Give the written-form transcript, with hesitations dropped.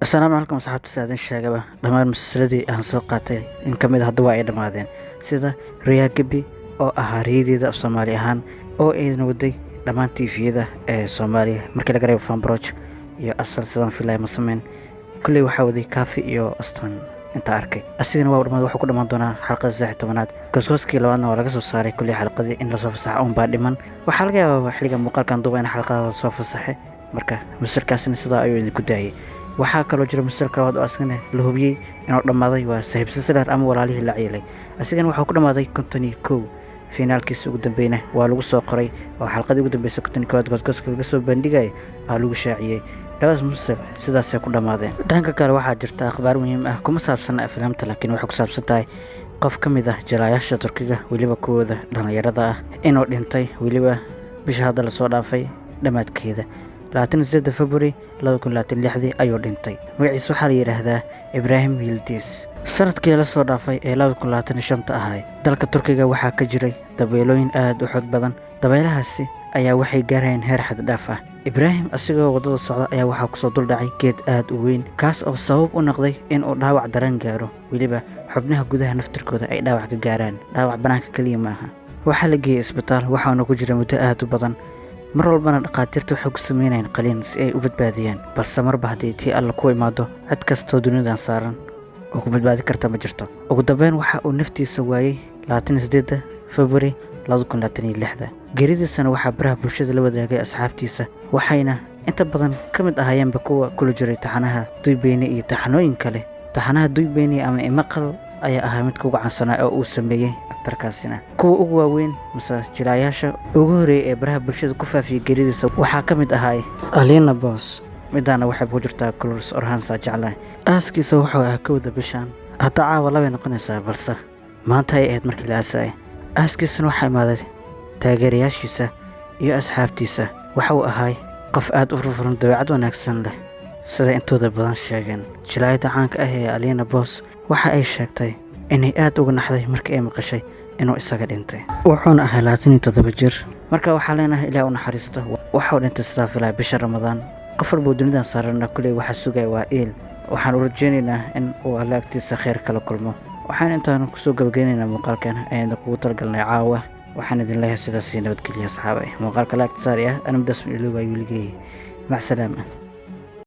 Asalaamu calaykum asxaabta, sida idin sheegaba, dhammaan musalsaladii aan soo qaatay in ka mid ah hadda waa ay dhammaadeen, sida Rüya Gibi oo ahaa riyadeeda af Soomaali ahaan oo aydan waday dhammaan TV-yada ee Soomaaliya markii laga reebo Fanproj iyo Asal. Sidaan filaya ma sameyn, kulley waxaa waday Kaafi iyo Astaan inta arkay. Asigana waa dhamaad, wuxuu ku dhammaan doonaa xalqada 13aad. Goosgooskii labaadna waa laga soo saaray. Kulley xalqadii in lasoo fasaxa uun baa dhiman. Waxaa laga yaabaa xilliga muuqaalkan duuba in xalqada lasoo fasaxay. Marka musalkaasina sidaa ayuu idinku daayay. Waxaa kaloo jira musalka labaad oo asagana la hubiyey inuu dhammaaday, waa Sahipsizler ama Walaalihii la Ciilay. Asigana wuxuu ku dhammaaday 51. Finaalkiisa ugu dambeyna waa lagu soo qoray oo xalqadii ugu dambeysay 51aad goosgooska laga soo bandhigaya aa lagu shaaciyey. Labadaas musal sidaasay ku dhammaadeen. Dhanka kale, waxaa jirta akhbaar muhiim ah, kuma saabsan aflaamta, laakiin waxay ku saabsan tahay qof ka mid ah jalaayaasha Turkiga, weliba kuwooda dhallinyarada ah, inuu dhintay, weliba bisha hadda lasoo dhaafay dhammaadkeeda, 28 February 2026dii ayuu dhintay. Magaciisa waxaa la yidhaahdaa Ibraahim Yildiz. Sanadkii lasoo dhaafay ee 2025-ta ahay, dalka Turkiga waxaa ka jiray dabeelooyin aad u xoog badan. Dabeelahaasi ayaa waxay gaarayeen heer xad dhaaf ah. Ibraahim asigoo waddada socda ayaa waxaa kusoo duldhacay geed aad u weyn, kaas oo sabab u noqday inuu dhaawac daran gaaro, weliba xubnaha gudaha naftirkooda ay dhaawac ka gaaraan. Dhaawac bannaanka keliya maaha. Waxaa la geeyey isbitaal, waxaana ku jira muddo aad u badan. Mar walbana dhakhaatiirta waxay ku sameynayaan qaliin si ay u badbaadiyaan, balse marba haddii tii Alla ku imaado, cid kastoo dunidan saaran oo ku badbaadi karta ma jirto. Ugu dambeyn waxa uu naftiisa waayey 28-da February 2026-da. Geeridiisana waxaa baraha bulshada la wadaagay asxaabtiisa, waxayna inta badan ka mid ahaayeenba kuwa kula jiray taxanaha Duy Beni iyo taxanooyin kale. Taxanaha Duy Beni ama Imaqal ayaa ahaa midka ugu caansanaa oo uu sameeyey aktarkaasina. Kuwa ugu waaweyn mase jilaayaasha ugu horreeyay ee baraha bulshada ku faafiyey geeridiisa waxaa ka mid ahaay Alina Boz. Midaana waxay ku jirtaa Coloris Orhansa jeclahay. Aaskiisa wuxuu ahaa 1-da bishan, hadda caawa labay noqonaysaa, balse maanta ay ahayd markii la aasayay. Aaskiisana waxaa imaaday taageerayaashiisa iyo asxaabtiisa. Waxa uu ahaay qof aad u furfuran, dabeecad wanaagsan leh, sida intooda badan sheegeen. Jilaayadda caanka ah ee Alina Boz waxa ay sheegtay inay aad uga naxday markii ay maqashay inuu isaga dhintay. Wuxuuna ahaa 27 jir. Marka waxaa leenahay Ilaah u naxariisto. Waxuu dhintay, sidaa filaya, bisha Ramadaan. Qof walbuu dunidan saarana kuley waxaa sugaya waa iil. Waxaan u rajeynaynaa in uu Alle agtiisa kheyr kala kulmo. Waxaan intaan kusoo gabageynaynaa muuqaalkan ayaan kugu talagalnay caawa. Waxaan idin leeyahay sidaasii nabadgelya asxaabay. Muuqaalka like-ta saari ah. Anamdaas ilooba wiligay. Mac salaama.